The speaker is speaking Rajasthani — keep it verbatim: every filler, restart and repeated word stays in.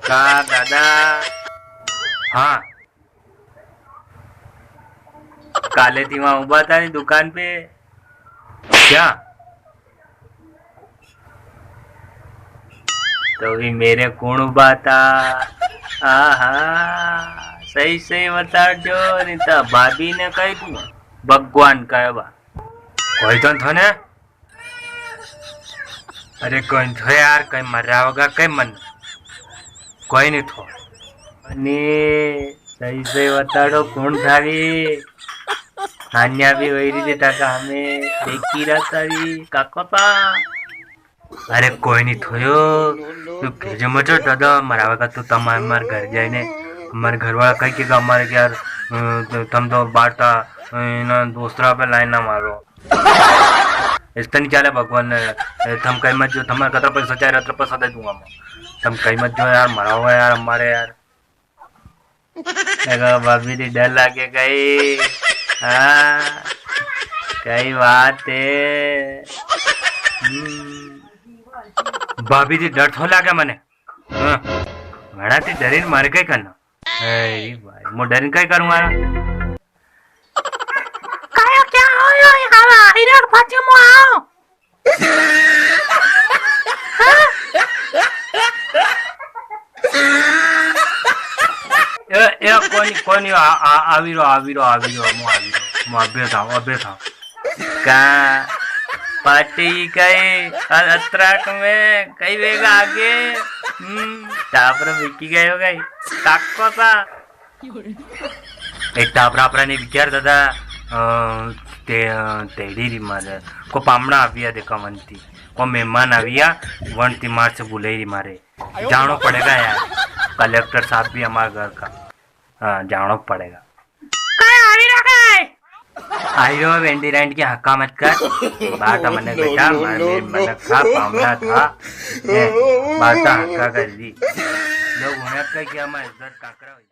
का दादा? हाँ, काले थी वहां उबा था नी दुकान पे। क्या? तो भी मेरे कुण उबा था? आहा, सही सही बता दो, नी तो भाभी ने कही तू भगवान कहवा। कोई तो थो ने। अरे कोई तो यार, कई मरावगा, कई मन, कोई नी थो। अने सही सही बताड़ो, कुण था भी? हान्या भी वही रीते था का, हमें देखी रहा था भी, काको था। अरे कोई नी थो यो, तू भेजो मत दादा, मरावगा तो तम हमारे घर जाए ने, हमारे घर वाला कही के हमारे के यार, अ, तम तो बांटता, अ, इना दूसरा पे लाइन ना मारो। इस तरह नी चाले भगवान ने, ए, थम कई मत जो, थमारे कतरा पैसा चाहे, अतरा पैसा दे दूंगा मैं। थम कई मत जो यार, मरावगा यार हमारे यार। देखो, भाभी जी डर लागे कई। हाँ, कई बात है। हम्म। भाभी जी डर थो लागे मने। हाँ, घणा ती डरीन मारे कई करना। अरे भाई, मु डरीन कई करूंगा? कायो क्या हो यो हवा इधर फटे मो आओ। हाँ? ए, ए, कोनी, कोनी, आ, आ, आवी रो, आवी रो, आवी रो, मु आवी रो, मु अबे था, अबे था। का पार्टी कई अ-, अतराक में कई वेगा आगे। हम्म, टापर बिकी गयो कई। ताको सा। एक टापरा आपरा ने विचार दादा, अ, ते, अ, तेड़ी री मारे। को पामणा आविया देखा वंती। को मेहमान आविया, वंती मार से बुलाई री मारे। जानो पड़ेगा यार, कलेक्टर साहब भी हमारे घर का। हाँ, जानो पड़ेगा। काय आवी रहा है? आई रो बेंडी रांड की हक्का मत कर। बात मने बेटा, मारे मनक था, पामणा था। ए, बात हक्का कर दी। लोग उन्हें कह क्या मैं इज्जत काकरा हुई।